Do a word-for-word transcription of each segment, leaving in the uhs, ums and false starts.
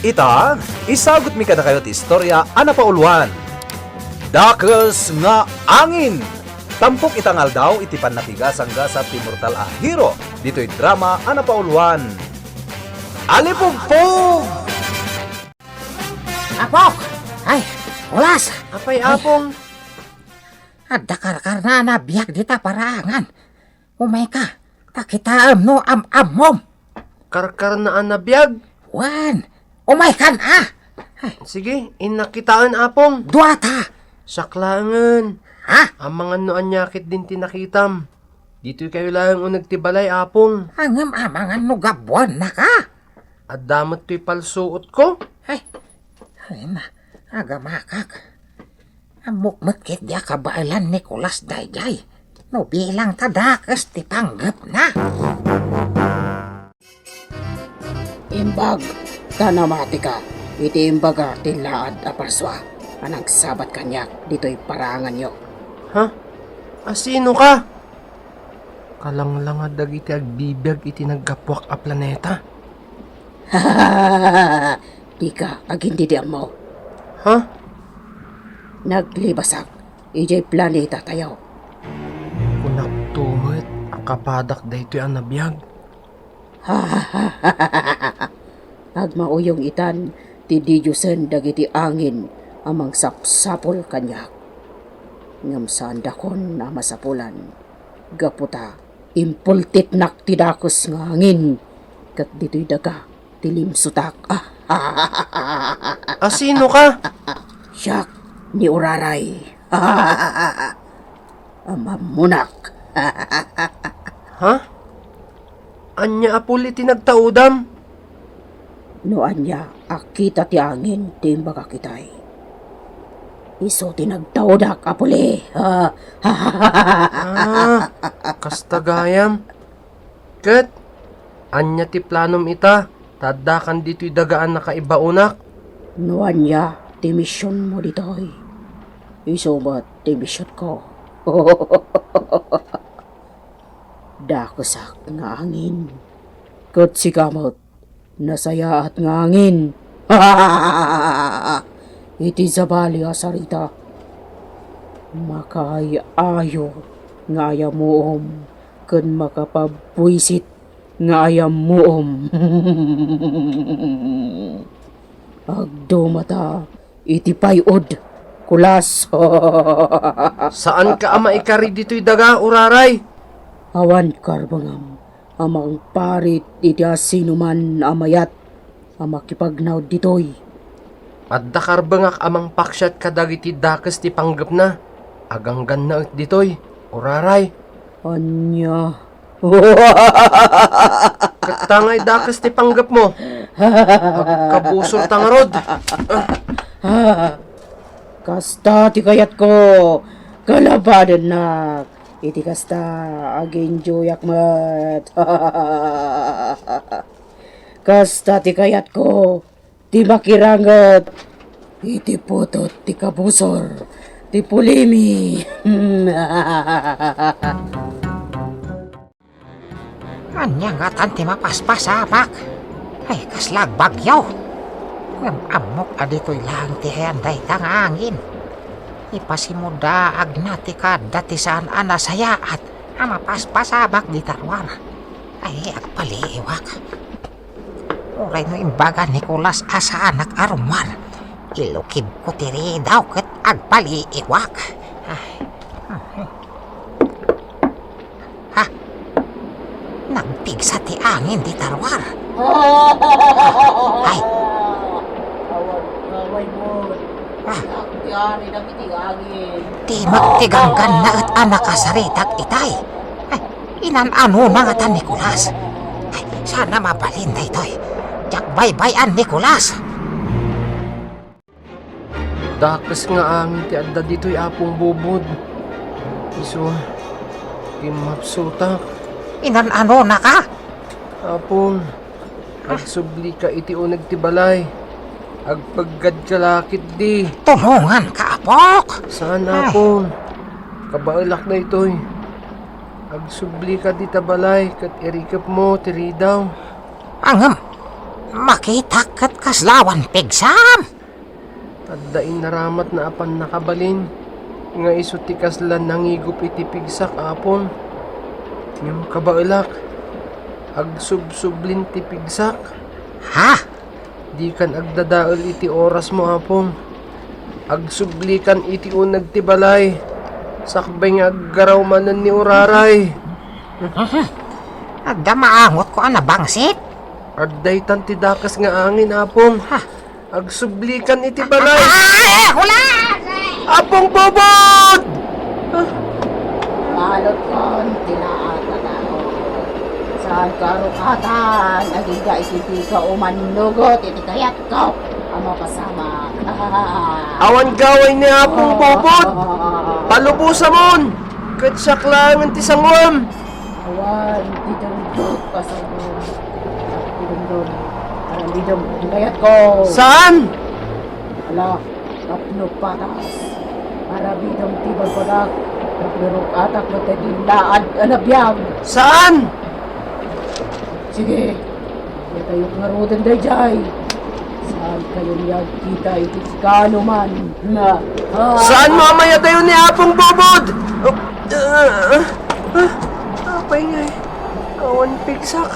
Ita, isagutmi kadakayo ti istorya a napauluan, Dakes nga Angin. Tampok ita nga aldaw iti pannapigasanggasat ti mortal a hero ditoy drama a napauluan, Alipugpog! Apok! Ay, Kulas! Apay, Ay. Apong? Adda karkarna a nabiag dita paraangan. Umayka, ta kitaem no am-ammom. Karkarna a nabiag? Wen, umaykan a! Ay. Sige, innak kitaen, Apong. Duata! Siak laengen. Ha? Amangan no ania ketdin ti nakitam. Ditoykayo laeng uneg ti balay, Apong. Ngem amangan no gabuennaka. Adda met toy palsuotko? Ay, ay na, agamakak. Ammok met ketdi a kabaelan ni Kulas daydiay, no bilang ta dakes ti panggepna. Imbag ta namatika iti imbaga ti laad a parsua a nagsabat kaniak ditoy paraanganyo. Ha? Asinoka? Kalanglanga dagiti agbibiag iti naggapuak a planeta. Dika agin-ammo. Ha? Naglibasak idiay planetatayo. Kunakto met a kapadak daytoy a nabiag. Agmauyong itan ti didiosen dagiti angin a mangsapsapul kaniak. Ngem saandakon a masapulan, gapu ta impultitnak ti dakes nga angin, ket ditoy daga ti limsutak. Asinoka? Siak ni Uraray. Amammonak. Ha? Ania a puli ti nagtaudam? No ania a kita ti angin ti imbagak itay, isu ti nagtaudak a puli. Ah, kasta gayam. Ket, ania ti planom ita, ta addakan ditoy daga a nakaibaonak? No ania ti misionmo ditoy, isu met ti misionko. Dakesak nga angin, ket sika met nasayaat nga angin. Iti sabali a sarita, makaay-ayo nga ayamuom ken makapabbuisit nga ayamuom. Agdumata iti pay-od, Kulas. Saanka a maikari ditoy daga, Uraray. Awan karbengam a mangparit iti asinoman a mayat a makipagnaed ditoy. Adda karbengak a mangpaksiat kadagiti dakes ti panggepna. Aganggannaet ditoy, Uraray. Ania? Ket ta ngay dakes ti panggepmo. Agkabusorta ngarud. Kasta ti kayatko, kalabanennak. Iti kasta, aginjoyak met. Kasta ti kayatko, ti makiranget iti putot ti kabusor ti pulimi. Ania ngatan ti mapaspasamak? Ay, kasla agbagyo. Ngem ammok a ditoy laeng ti ayan dayta nga angin. Ipasimudaagna ti kaadda ti saan a nasayaat a mapaspasamak dita ruar. Ay, agpaliiwak. Uray no imbaga ni Kulas a saanak a rummuar, ilukibko ti ridaw ket agpaliiwak. Ay. Ha? Nagpigsa ti angin dita ruar. Ay. Awan, awan mo. Ah. Ti ari dagiti angin. Ti met ti ganggannaet a nakasaritak itay. Ay, inan-anona ngatan ni Kulas. Ay, saan a mabalin daytoy. Diak baybay-an ni Kulas. Dakes nga angin ti adda ditoy, Apong Bubod. Isu, kimmapsutak. Inan-anonaka? Apong, agsublika iti uneg ti balay. Agpeggadka la ketdi. Tulonganka, apok. Saan, Ay. Apong. Kabaelak daytoy. Agsublika dita balay ket irikepmo ti ridaw. Ngem, makitak ket Kasla awan pigsam? Adda inaramatna a pannakabalin nga isu ti kasla nangigup iti pigsak, Apong. Ngem kabaelak, agsubsublin ti pigsak. Ha? Dikan agdadael iti orasmo, Apong. Agsublikan iti uneg ti balay, sakbay nga aggaraw manen ni Uraray. Adda maangotko a nabangsit? Adda itan ti dakes nga angin, Apong. Ha? Agsublikan iti balay. Ay, hula! Apong Bobod! Balutkon ti laad a tao. Saan ka arukatan? Agingga iti dika umannugot iti kayatko a mapasamak. Awan gaway ni Apong Bobod. Palubosamon. Ket siak laengen ti sanguem. Awan ti dungdong, pasamak. Ti dungdong. Awan ti dungdong. Kayatko. Saan? Ala, tapno patas. Aramidenmo ti bagbagak, tapno ruk-atak met ti laad a nabiag. Saan? Sige, mayatayo ngaruden daydiay. Saan kayo nga agkita iti kanuman? Na, ah. Saan mo a mayatayo ni Apong Bobod? Ah, ah, ah, apay ngay, awan pigsak.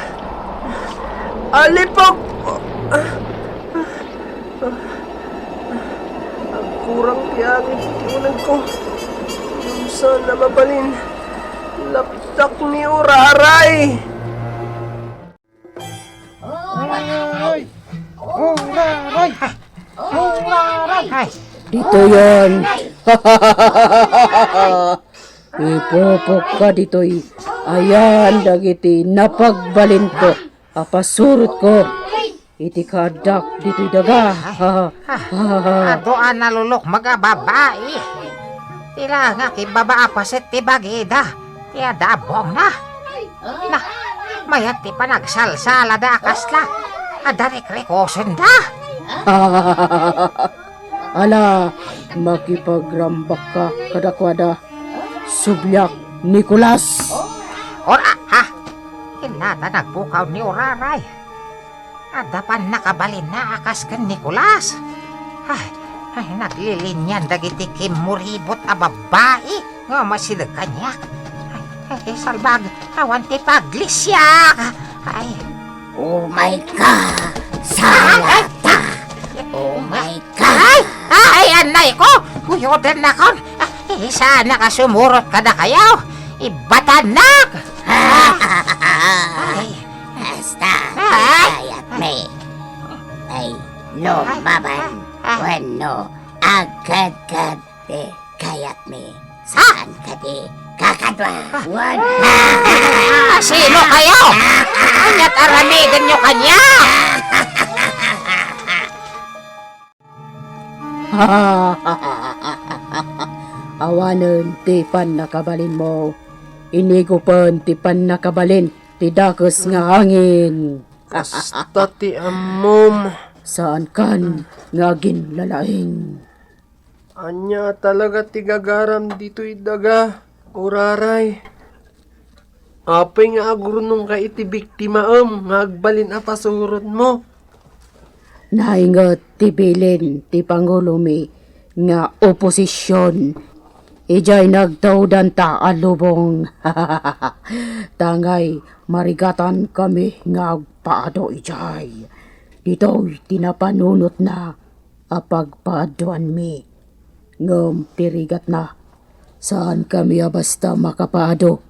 Alipok! Ah, ah, ah. Agkurang ti angin iti unegko. Saan a mabalin? Laptak ni Uraray! Uraray! Uraray! Uraray! Ay, ditoyen. Ipupokka ditoy. Ayan dagiti napagbalinko a pasurotko iti kaaddak ditoy daga. Ay, ah, adu a nalulukmeg a babai. Ti langak ibaba a paset ti bagida, ti adda a buongna. Na, mayat ti panagsalsalada a kasla, adda rikrikusenda. Ala, makipagrambakka kadakuada. Subliak, Nicolas. Ora, ha? Kinata nagpukaw ni Uraray. Adda pannakabalinna a kas ken Nicolas. Ay, ay, naglilinian dagiti kimmuribot a babbai nga umasideg kaniak. Ay, ay, salbagi, awan ti paglisiak. Ay. Umay ka, salata. Umay ka. Ay, ay, anay ko. Uyodennakon. Ay, saanak a sumurot kadakayo. Ibatanak. Ay. Hasta, ay, kayatmi. Ay, no mapan wenno agkadkad ti kayatmi. Saan kadi kakadua? Wen. Ah, sino kayo? Ania't aramidenyo kaniak? Awanen ti pannakabalinmo. Inigupen ti pannakabalin ti dakes nga angin. Kasta ti ammom. Saankan nga aginlalaing. Ania talaga ti gagaram ditoy daga, Uraray? Apay nga agrunongka iti biktimaem nga agbalin a pasurotmo? Nainget ti bilin ti pangulomi nga oposisyon. Idiay nagtaudanta a lubong. Tangay marigatankami nga agpaado idiay. Ditoy ti napanunotna a pagpaaduanmi. Ngem ti rigatna, saankami a basta makapaado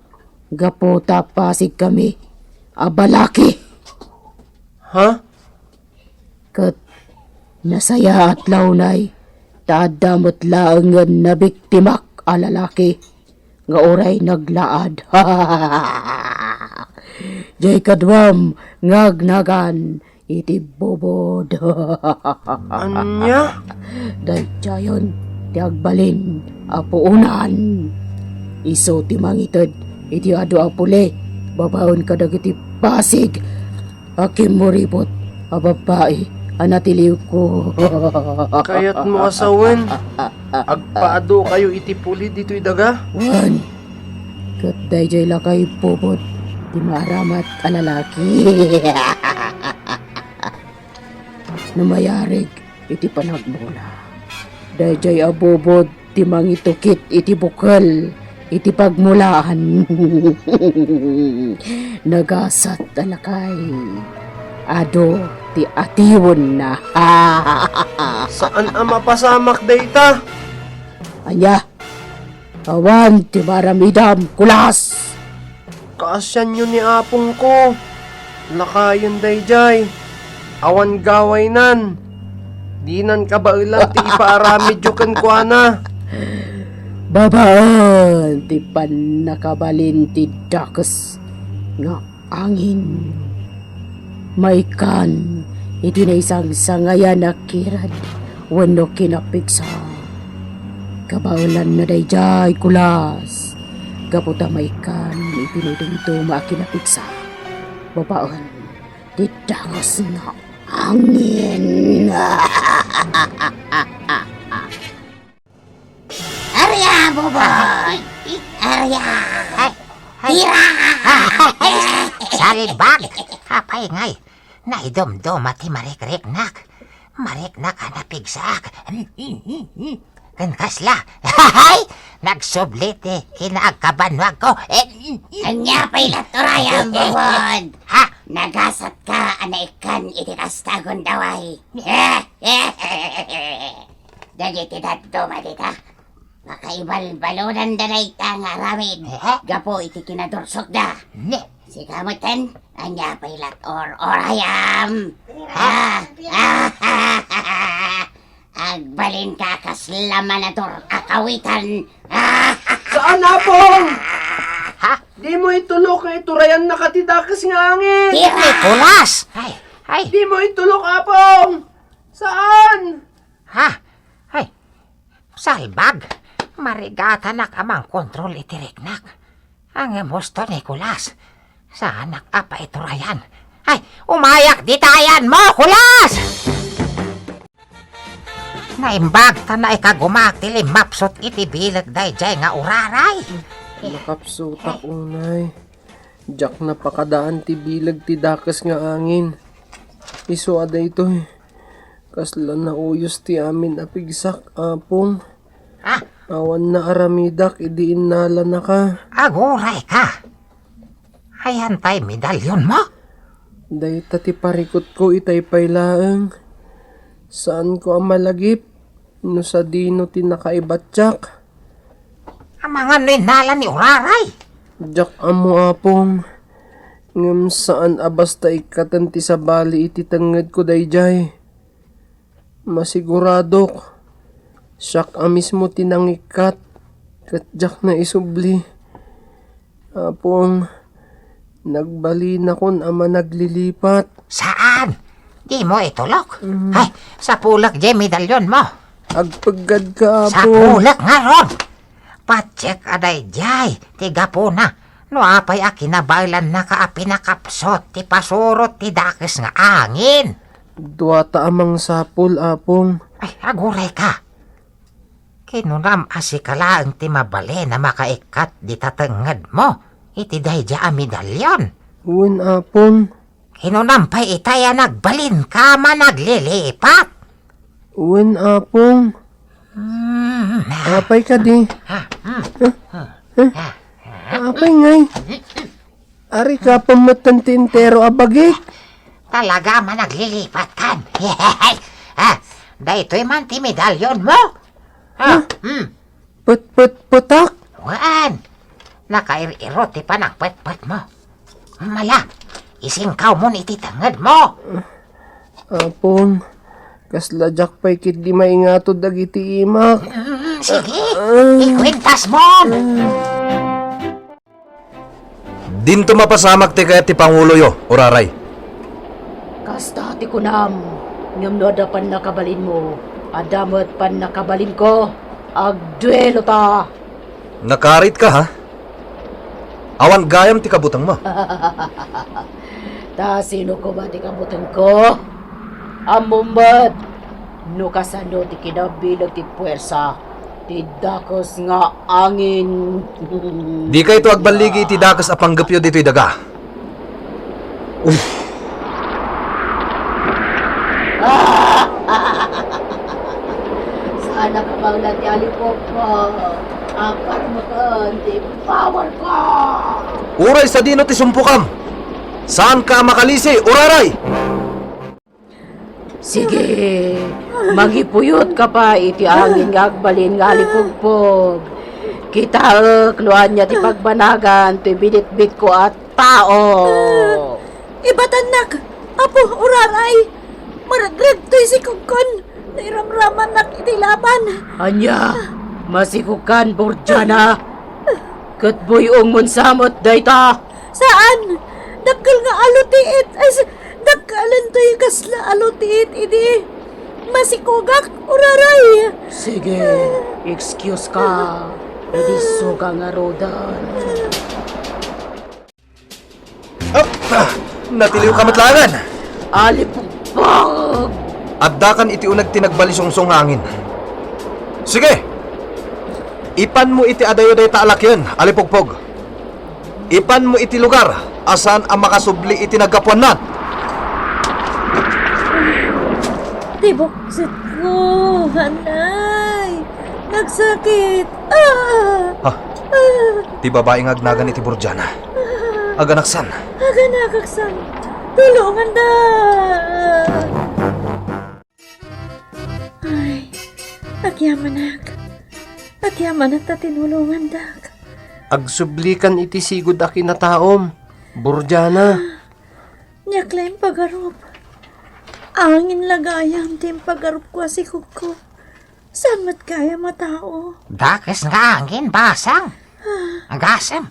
gapu ta pasigkami a balaki. Ha? Ket nasayaat la unay ta adda met laengen nabiktimak a lalaki nga uray naglaad. Diay kaduam nga agnagan iti bubod. Ania? Daydiayen ti agbalin a puonan. Isu ti mangited iti adu a puli babaen kadagiti pasig a kimmuribot a babbai a natiliwko. Kayatmo a sawen, agpaadukayo iti puli ditoy daga? Wen, ket daydiay la kay bubod ti maaramat a lalaki. no mayarig iti panagmula. Daydiay a bubod ti mangitukit iti bukel iti pagmulaan. Nagasat a lakay. Adu ti atiwenna. Saan a mapasamak dayta? Ania? Awan ti maaramidam, kulas! Kaasianyo ni apongko. Lakayen daydiay. Awan gawaynan. Dinan kabaelan ti ipaaramidyo kenkuana. Babaen ti pannakabalin ti dakes nga angin. Maikkan iti naisangsangayan a kirad wenno kinapigsa. Kabaelanna daydiay, kulas, gapu ta maikkan iti naidumduma a kinapigsa babaen ti dakes nga angin. Aria, Buboy! Aria! Ay, ay. Tira! Ay, ay, salbag! Apay ngay, naidumduma ti marikriknak. Mariknak a napigsaak. Ken kasla. Ay! Nagsubli ti kinaagkabannuagko. Ania pay laturayan, Buboy? Ha? Nagasatka a naikkan iti kasta a gundaway. Dagiti dadduma dita, makaibalbaludanda dayta nga aramid Eh? gapu iti kinadursokda. Ne. Sika metten, ania pay lat or-orayam? Ah, ah, agbalinka a kasla manator a kawitan. Ah, Saan, Apong? Ha? Dimo itulok nga iturayannaka ti dakes nga angin. Tira! Nikolas! Ay, ay. Dimo itulok, Apong. Saan? Ha? Ay, salbag, marigatanak a mangkontrol iti riknak. Ngem husto, Nikolas, saanak a paiturayan. Ay, umayak dita ayanmo, kulas! Naimbag ta naikagumaak ti limmapsot iti bileg daydiay nga uraray. Nakapsutak unay. Diak napakadaan ti bileg ti dakes nga angin. Isu a daytoy, kasla nauyos ti amin a pigsak, Apong. Ah. Awan naaramidak idi innalanaka. Agurayka. Ayan tay medalyonmo? Dayta ti parikutko itay pay laeng. Saanko a malagip no sadino ti nakaibatyak. Amangan no innala ni uraray? Diak ammo, Apong. Ngem saan a basta ikkaten ti sabali iti tengngedko daydiay. Masiguradok, siak a mismo ti nangikkat, ket diak naisubli. Apong, nagbalinakon a managlilipat. Saan? Dimo itulok? Mm. Ay, sapulek diay medalyonmo. Agpeggadka, Apong. Sapulek ngarud! Patiek a daydiay ti gapuna no apay a kinabaelannaka a pinakapsot ti pasurot ti dakes nga angin. Duata a mangsapul, Apong. Ay, agurayka. Kinunam a sika laeng ti mabalin a makaikkat dita tengngedmo iti daydiay a medalyon. Wen, Apong. Kinunam pay itay a nagbalinka a managlilipat. Wen, Apong. Mm. Apay kadi? Ah, mm. Huh? Huh? Ah. Apay ngay? Ari ka pamatan ti entero a bagik? Talaga a managlilipatkan. Ah, daytoy man ti medalyonmo. Ah, huh? Mm. Pet-pet-petak? Wen. Nakair-iro ti panagpetpetmo. Mala, isingkawmon iti tengngedmo. Apong, kasla diak pay ketdi maingato dagiti imak. Mm, sige, ah, ikuentasmon. Dinto mapasamak ti kayat ti panguloyo, uraray. Kasta ti kunam, ngem no adda pannakabalinmo, adda met pannakabalinko. Agduelota. Nakarit ka, ha? Awan gayam ti kabutengmo. Ta sino koma ti kabutengko? Ammom met no kasano ti kinabileg ti puersa ti dakes nga angin. Dikayto agballigi iti dakes a panggepyo ditoy daga. Uff. Anak, bawla ti alipok ko. Akar mo ti power ko. Uray sadino ti sumpukam? Saan ka makalisi, uraray? Sige, mangipuyot ka pa iti angin nga agbalin nga alipugpog. Kitaek no ania ti pagbanagan toy binitbitko a tao. Ibatannak, Apo, uraray! Maregreg toy sikogkon no iramramanak iti laban. Ania? Masikogkan, Bordiana? Ket buy-ongmon sa met dayta? Saan! Dakkel nga alutiit! Ay, s-, dakkel toy kasla alutiit idi masikogak, uraray! Sige, excuse ka. Idi suga nga rudan. Ap! Natiliw ka met laengen! Alipugpog! Addakan iti uneg ti nagbalisungsong nga angin. Sige! Ipanmo iti adayo dayta a lakien, alipugpog. Ipanmo iti lugar a saan a makasubli iti naggapuanna. Ti buksit ko, anay! Nagsakit! Ah! Ha? Ah! Ti babai nga agnagan iti Bordiana. Ah! Aganaksan. Aganaksan. Tulonganda! Ay, agyamanak. Agyamanak ta tinulongandak. Agsublikan iti sigud a kinataom, Bordiana. Diak la impagarup. Angin la gayam ti impagarupko a sikogko. Saan met gayam a tao? Dakes nga angin, basang. Agasem.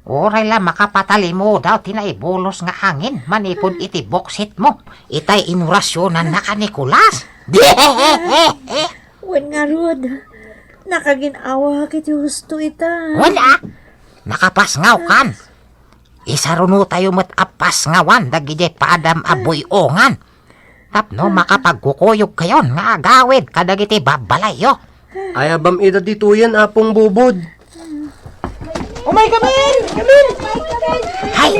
Uray la makapatalimudaw ti naibulos nga angin manipud iti buksitmo. Itay inurasyonanna a Nicolas. Wen ngarud, nakagin-awak iti husto ita. Wala. Nakapasngawkan. Isarunotayo met a pasngawan dagiti padam a buy-ongan tapno makapagkukuyogkayon nga agawid kadagiti babbalayyo. Ayabam ida ditoyen, Apong Bubod. Umay, Kamil! Kamil! Hay,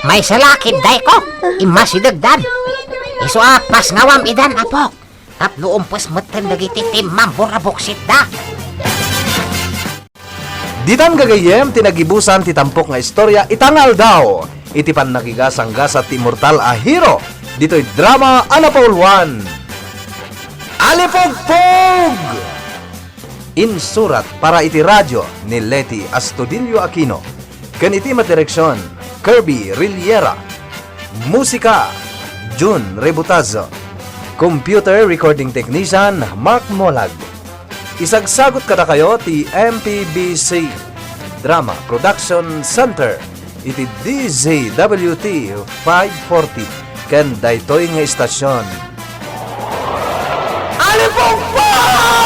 maysa la ketdi ko. Immasidegdan. Isu a pasngawam idan, Apok. Tapno umpes metten dagiti timmambor a buksitda. Ditan gagayyem ti nagibusan ti tampok nga istorya ita nga aldaw iti pannakigasanggasat ti immortal a hero ditoy drama a napauluan, Alipugpog! Insurat para iti radio ni Leti Astudillo Aquino ken iti madireksion, Kirby Riliera. Musika, Jun Rebutazo. Computer Recording Technician, Mark Molag. Isagsagut kadakayo ti M P B C Drama Production Center iti D Z W T five forty ken daytoy nga istasyon. Alipugpog!